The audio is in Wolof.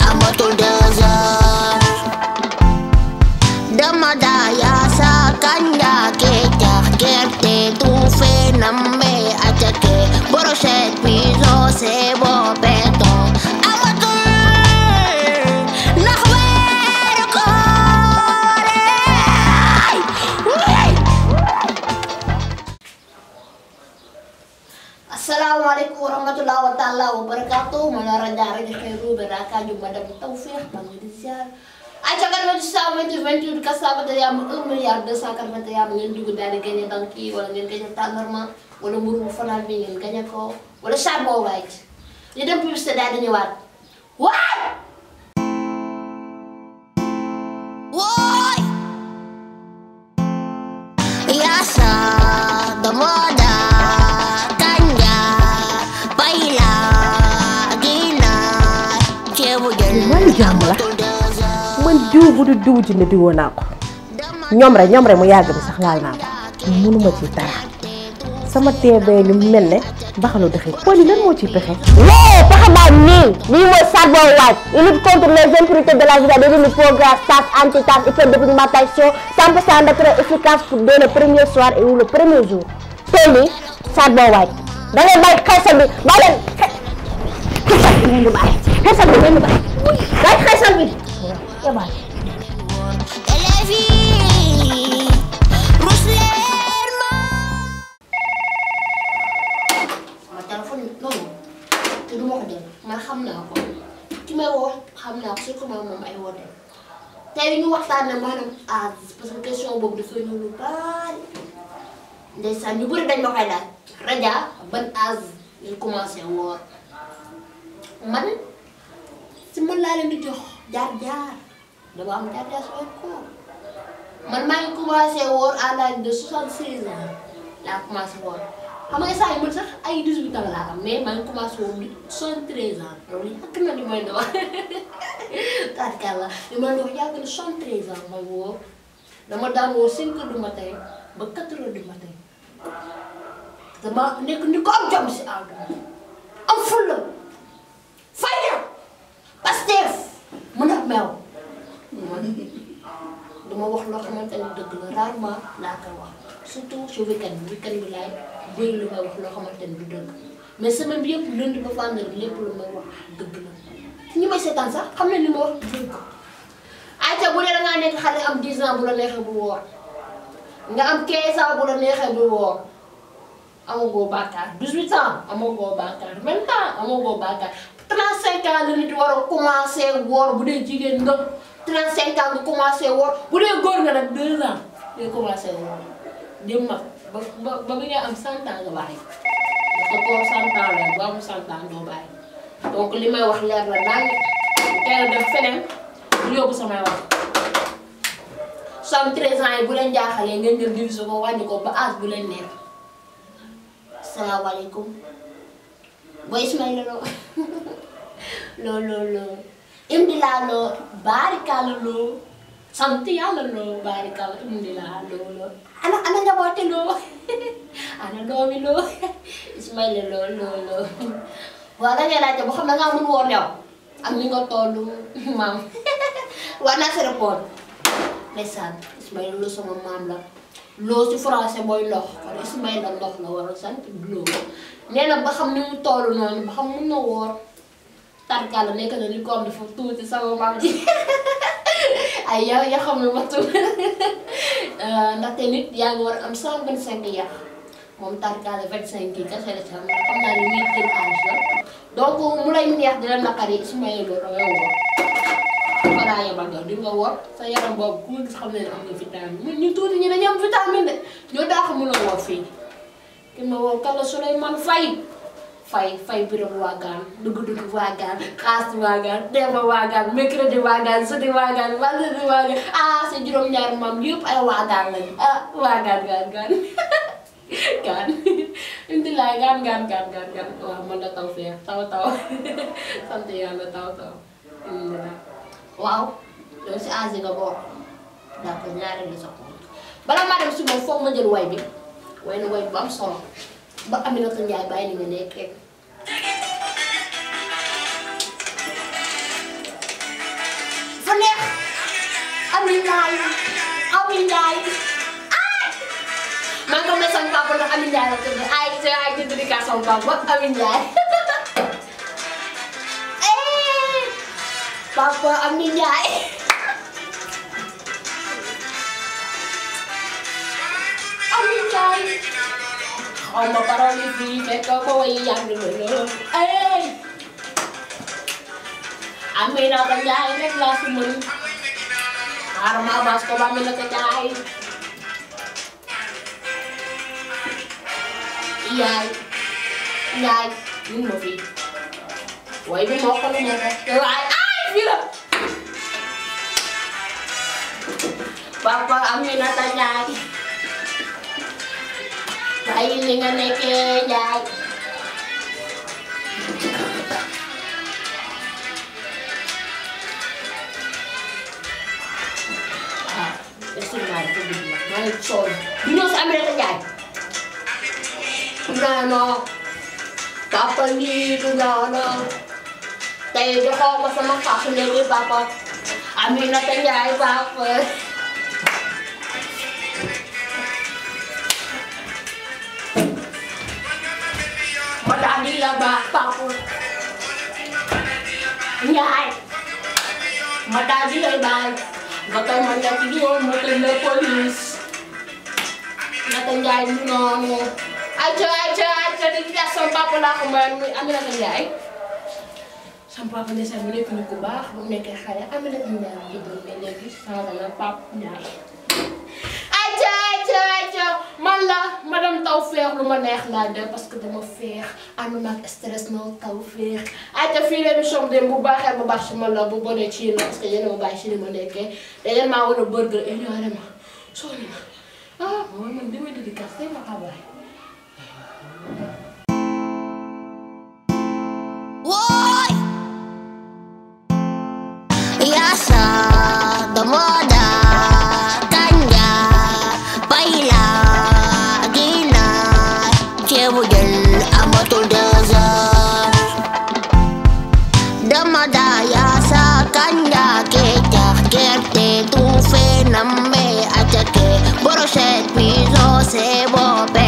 amatul 2 heures dama daya sa kanja keccax gerte tuufe namme acake brochette piso sebo beton amatul ndax weeru koor Assalamualaikum warahmatullahi wabarakatuh. Mana Radia di Koor beraka jumpa dan taufik Indonesia. Aja kan mau sama 28 kasaba ya 1 milliard 240 ya ngeen dugg dal gagné banki wala ngeen gagné tanorma wala muru fanal bi ngeen gagné ko wala sabo wajj. Ñu dem publicité dal di ñëwaat. Waay! Woy! Yasa damoda kanja baila gina cebu jën man diw bu du diw ci ne diwoo naa ko ñoom rek mu yàgg bi sax laal naa ko mënuma ci dara sama teebee ni mu mel ne baxalu dëxi poli lan moo ciy pexe pexe baa nii lii mooy Seyda waaj il lutte contre les impurités de la vie des réseaux programme tasse anti-tasse hyperdépigmentation 100% d'acteur efficace pour dès le premier soir et ou le premier jour tey nii Seyda waaj da ngay bàyyi xeesal bi bàyyi leen xeesal bi ngeen di bàyyi xeesal bi ngeen di bàyyi bàyyi xeesal bi man xam naa ko ki may woo xam naa ko surtout moom ay woote tey ñu waxtaan ne maanaam âge parce que question boobu dafa ñëw lu bari ndeysaan ñu bëri dañ ma koy laaj Radia ban âge ñu commencé woor man si man laa leen di jox jaar dama am jaar su koor man maa ngi commencé woor à l'âge de 76 ans laa commencé woor xam nga saa yi man sax ay 18 ans laa am mais maa ngi commencé woon ni 73 ans loolu yàgg na li may doon tarkalla li may doon yàgg na 73 ans may woor dama daan woor 5 heures du matin ba 4 heures du matin dama nekk ni ko am jom si àdduna am fulla fayda Pastef mën a meew dama wax loo xamante ne dëgg la rarement laa koy wax surtout ci weekend bi laay bëri lu may wax loo xamante ne du dëgg mais semaine bi yëpp lundi ba vendredi lépp lu may wax dëgg la ñi may seetaan sax xam ne li ma wax dëgg ayca bu dee da ngaa nekk xale am 10 ans bu la neexee bu woor nga am 15 ans bu la neexee bu woor amagoo bàkkaar 18 ans amagoo bàkkaar 20 ans amagoo bàkkaar 35 ans la nit war a commencé woor bu dee jigéen nga 35 ans nga commencé woor bu dee góor nga nag 2 ans nga commencé woor dem mag ba bi nga am 100 ans nga bàyyi parce que koor 100 ans la bu am 100 ans doo bàyyi donc li may wax leer la daal teel a def feneen bu yóbbu samay wax 73 ans yi bu leen jaaxalee ngeen jël diviser ko wàññi ko ba âge bu leen neex. Assalamualaikum. Boy Ismaila lo imdila lo barikala lo santi yalla lo barikala imdila lo ana njabote lo ana domi lo Ismaila lo wala nga laajte bo xam nga mën woor yow am ni nga tollu mam wana sa report ndeysaan Ismaila lo sama mam la loo ci français mooy ndox kon Ismaila ndox la war a sant loo nee na ba xam ni mu toll noonu ba xam mun na woor tarkala nekk na ni ko am dafa tuuti sama maam ji ay ya xam ne ma tuuti ndaxte nit yaa ngi war am 125 yax moom tarkala 25 yi kese la ci am xam naa ni muy jël âge la donc mu lay neex dina naqari Ismaila loolu da ngay woor voilà yabal nga di nga woor sa yaram boobu ku gis xam ne am nga vitamine ñu tuuti ñi dañu am vitamine de ñoo daa xamul la woor fii ki ma woor kala Souleymane Faye biram waagaan dugg waagaan xaas waagaan demba waagaan mercredi waagaan jeudi waagaan vendredi waagaan ah sa juróom-ñaari maam yëpp ay waagaan lañu ah waagaan gaan indi laa gaan waaw man la taw feex taw sant yàlla taw waaw loolu si âge nga bokk d'accord ñaareel la sa compte bala maa dem si moom foog ma jël way bi way na way bu am solo ba Aminata Ndiaye bàyyi ni nga nekk rek Ndiaye Ami Ndiaye maa ngi ko may sama papa ndax Ami Ndiaye la tudd ay ci dédicace sama papa Ami Ndiaye papa Ami Ndiaye Ami Ndiaye xaw ma parole yi fii fekk ko way yàgg na lool Aminata Ndiaye rek laa fi mën xaaral ma avance ko ba Aminata Ndiaye Ndiaye ñun ma fii way bi moo ko lu ma ko waaye ay fii la papa Aminata Ndiaye bàyyi li nga nekkee Ndiaye non papa lii du non tey joxoo ma sama xaasu léegi papa Aminata Ndiaye papa ma daal di la baax papa Ndiaye ma daal di lay baal nga koy ma nekk di woon ma koy la police Aminata Ndiaye du noonu aja di gas sama papa laa ko mbayoon muy Aminata Ndiaye sama papa ne sax mu nekk nit ku baax bu nekkee xale Aminata Ndiaye mu juddoo mais léegi sama la papa Ndiaye aja man la madame Tawfeex lu ma neex laa def parce que dama feex ànduma ak stress non Tawfeex aja fii leen émission dem bu baaxee bu baax si man la bu bonee ci yéen parce que yéen a ma bàyyi si li ma nekkee te yéen maa war a burger ignoré ma soo ni ma man bi ma dédicace tey ma xabaar Woi, yasa damoda tanya baila gina kebujel amatul dazar damoda yasa kanya kecah kerte tu fe namme acake boroshet piso se bope